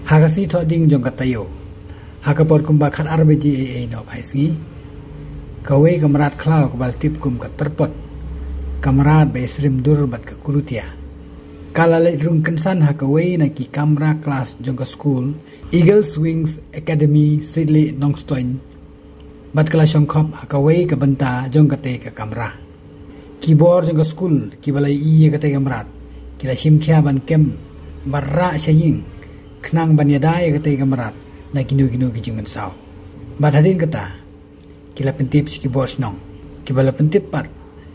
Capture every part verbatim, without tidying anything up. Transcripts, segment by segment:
Ha ka sngi Thohdieng jong ka taïew, ha ka por kumba khatar baje ei ei noh phai sngi, kawei ka mrad khlaw kaba la tip kum ka tyrpot, ka mrad ba ïasyriem dur bad ka kurutia, ka la leit rung kynsan ha kawei na ki kamra klas jong ka skul Eagle's Wings Academy Sitlieh Nongstoiñ, bad ka la shongkhop ha kawei ka bynta jong katei ka kamra. Ki bor jong ka skul kiba la ïohi ïa katei ka mrad ki la shim khia ban kem bad rah sha ïing khnang ban ïada ïa katei ka mrad na kino kino ki jingmynsaw. Bad hadien kata, ki la pyntip sha ki bor shnong, kiba la pyntip pat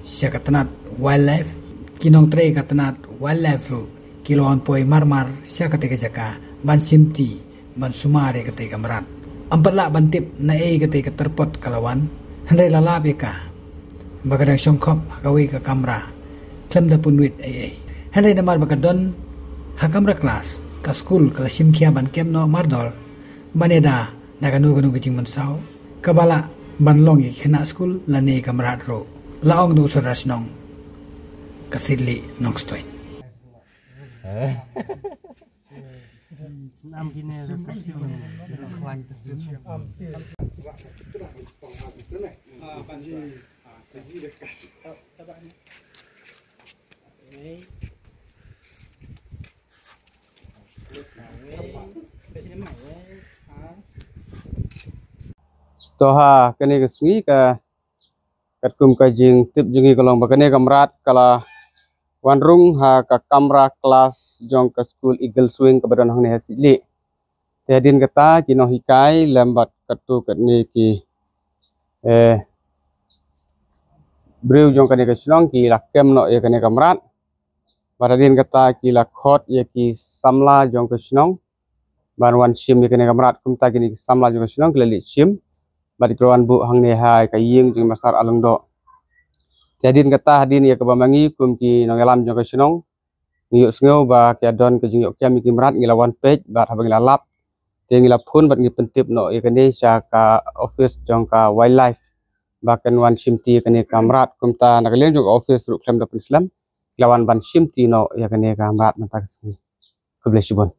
sha ka tnat wildlife. Ki nongtrei ka tnat wildlife ruh ki la wan poi mar mar sha katei ka jaka ban shimti, ban sumar ïa katei ka mrad. Ym pat lah ban tip naei katei ka tyrpot ka la wan, hynrei la lap ïa ka ba ka dang shongkhop ha kawei ka kamra khlem da pynwit ei ei. Hynrei namar ba ka don ha kamra klas, ka skul ka la shim khia ban kem noh mardor ban ïada na kano kano ka jingmynsaw kaba lah ban long ïa ki khynnah skul lane ka mrad ruh, la ong da u sordar shnong ka Sitlieh Nongstoiñ. To ha kane ka sngi ka, katkum ka jingtip jong ngi ka long ba kane ka mrad ka la wan rung ha ka kamra klas jong ka skul Eagle's Wing kaba don hangne ha Sitlieh. Te hadien kata ki nonghikai lem bad katto katne ki, eh, briew jong kane ka shnong ki la kem noh ïa kane ka mrad. Bad hadien kata ki la khot ïa ki samla jong ka shnong ban wan shim ïa kane ka mrad. Kumta kine ki samla jong ka shnong ki la leit shim bad ki la wan buh hangne ha ka ïing jong i Master Along Doh. Te hadien kata, hadien ïa kaba ma ngi kum ki nongïalam jong ka shnong ngi ïohsngew ba ki don ka jingïoh kem ïa ki mrad, ngi la wan peit bad haba ngi la lap te ngi la phone bad ngi pyntip noh ïa kane sha ka office jong ka wildlife ba kan wan shimti ïa kane ka mrad. Kumta na ka liang jong ka office ruh khlem da pynslem, ki la wan ban shimti noh ïa kane ka mrad mynta ka sngi. Khublei shibun.